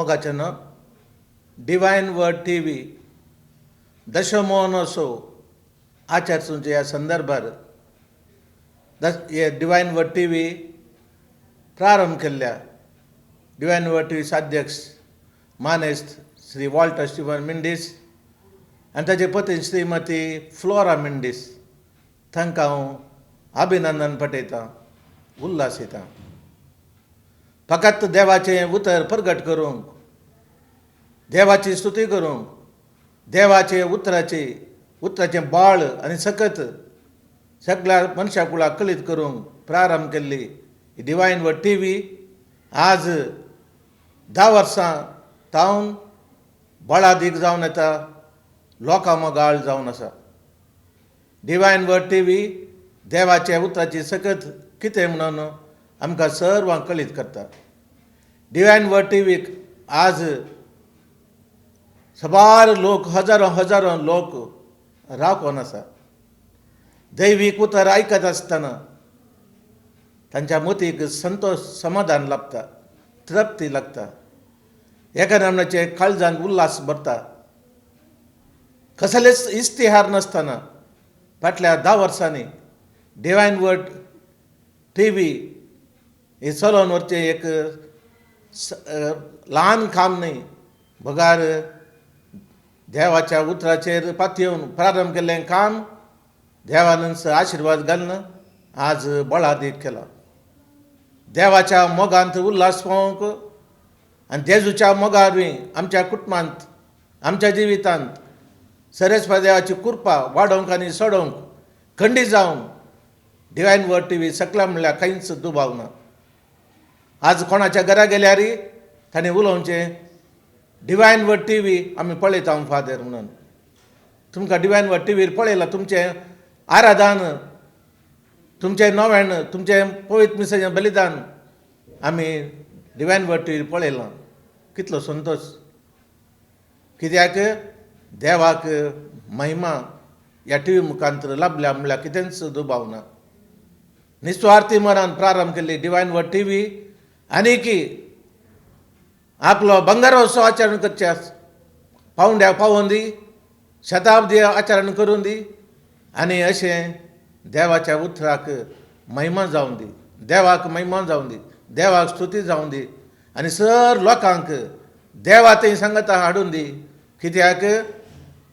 मोगाचें divine word TV दशमोहनोत्सव आचरचुंचे ह्या संदर्भार हे डिवायन वर्ड टीव्ही प्रारंभ केल्ल्या डिवायन वर्ड टीव्हीचे अध्यक्ष मानेस्त श्री वॉल्टर स्टिवन मिंडीस आनी ताचे पत्नी श्रीमती फ्लोरा मिंडीस तांकां हांव अभिनंदन पठयतां, उल्हास येता. फकत देवाचें उतर प्रगट करूंक, देवाची स्तुती करूंक, देवाचे उतराची उतराचें बाळ आनी सकत सगळ्या मनशा कुळाक कळीत करूंक प्रारंभ केल्ली डिवायन वर्ड टीव्ही आज 10 वर्सां तावन बळादीक जावन येता, लोकां मोगाळ जावन आसा. डिवायन वर्ड टीव्ही देवाच्या उतराची सकत कितें म्हणून आमकां सर्वांक कळीत करता. डिवायन वर्ड टीव्हीक आज साबार लोक, हजारो हजारो लोक रावकोन आसा. दैवीक उतर आयकत आसतना तांच्या मतीक संतोश, समाधान लाभता, तृप्ती लागता, एका नामनाचे काळजान उल्हास भरता. कसलेच इश्तिहार नासतना फाटल्या 10 वर्सांनी डिवायन वर्ड टीव्ही हे चलोवन व्हरचें एक ल्हान काम न्हय. बगार देवाच्या उतराचेर पातयेवन प्रारंभ केल्लें काम देवान आशिर्वाद घालून आज बळादीक केला. देवाच्या मोगांत उल्हास पावोवंक आनी जेजूच्या मोगा वरवीं आमच्या कुटुंबांत, आमच्या जिवितांत सरेस्पर देवाची कृपा वाडोवंक आनी चडोवंक खंडीत जावन डिवायन वर्ड टीव्ही सकला म्हणल्यार कांयच दुबाव ना. आज कोणाच्या घरा गेल्यार ताणें उलोवचें, "डिवायन वर्ड टीव्ही आमी पळयता फादर" म्हणून. तुमकां डिवायन वर्ड टीव्हीर पळयलां, तुमचें आराधन, तुमचें नोवेन, तुमचें पवित्र मिसाचें बलिदान आमी डिवायन वर्ड टीव्हीर पळयलां. कितलो संतोश! कित्याक देवाक महिमा ह्या टीव्ही मुखांतर लाभल्या म्हणल्यार कितेंच दुबाव ना. निस्वार्थी मनान प्रारंभ केल्ली डिवायन वर्ड टीव्ही आनीकी आपलो बंगारोत्सव आचरण करचे पावंड्याक पावोवन दी, शताब्दी आचरण करून दी आनी अशें देवाच्या उतराक महिमा जावन दी, देवाक महिमा जावन दी, देवाक स्तुती जावन दी आनी सर लोकांक देवा थंय सांगता हाडून दी. कित्याक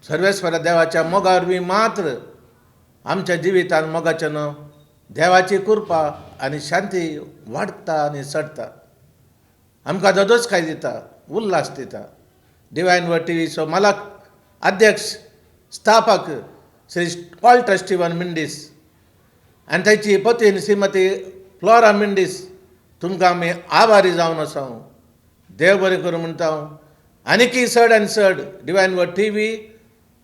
सर्वेस्वरा देवाच्या मोगा वरवीं मात्र आमच्या जिवितान मोगाचें न्हू देवाची कृपा आनी शांती वाडटा आनी चडटा, आमकां ददोजकाय दिता, उल्हास दिता. डिवायन वर्ड टीव्हीचो मालक, अध्यक्ष, स्थापक श्री वॉल्टर स्टिवन मिंडीस आनी ताची पत्नी श्रीमती फ्लोरा मिंडीस, तुमकां आमी आभारी जावन आसा. देव बरें करूं म्हणटा हांव. आनीकी चड आनी चड डिवायन वर्ड टीव्ही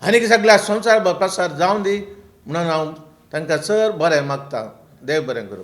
आनीक सगळ्या संवसार प्रसार जावन दी म्हणून हांव तांकां चड बरें मागता. देव बरें करूं.